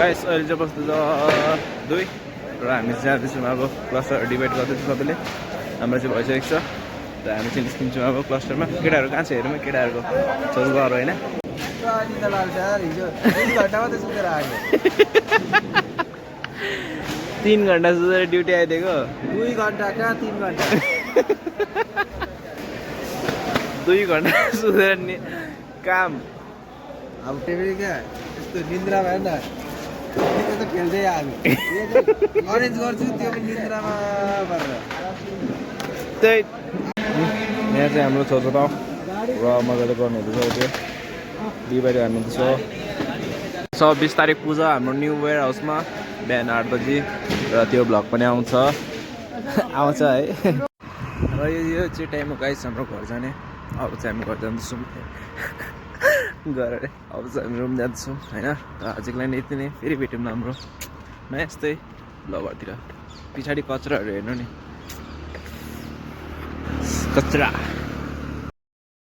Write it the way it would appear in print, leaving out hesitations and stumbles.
guys अहिले चाहिँ बस्दैछ 2 र हामी जाँदैछौँ अब क्लस्टर डिभाइड गर्दैछौँ सबैले हाम्रो चाहिँ भइसकेको छ र हामी चाहिँ निस्किन्छौँ अब क्लस्टरमा केटाहरू कहाँ छ हेरौँ केटाहरूको छोरो घर होइन 3 घन्टा सुतेर ड्युटी आइदिएको 2 घन्टा कहाँ 3 घन्टा 2 घन्टा सुतेर काम अब टेबल क्या यस्तो निन्द्रा भयो नि त त खेल्दै हामी अरेन्ज गर्छु त्यो पनि निन्द्रामा गरेर त्यही यहाँ चाहिँ हाम्रो छोरो र मजाले गर्नुहुँदैछ त्यो डिभाइड हान्नुहुँदैछ 26 तारिक पूजा हाम्रो न्यू वेयर हाउसमा बिहान 8 बजी र त्यो भ्लग पनि आउँछ है र यो चाहिँ टाइम हो गाइस हाम्रो घर जाने अब चाहिँ हामी घर जाँदैछौँ गरेर अब चाहिँ हामी रुम जाँदैछौँ होइन र आजको लागि यति नै फेरि भेट्यौँ हाम्रो यस्तै ब्लगहरूतिर पछाडि कचराहरू हेर्नु नि कचरा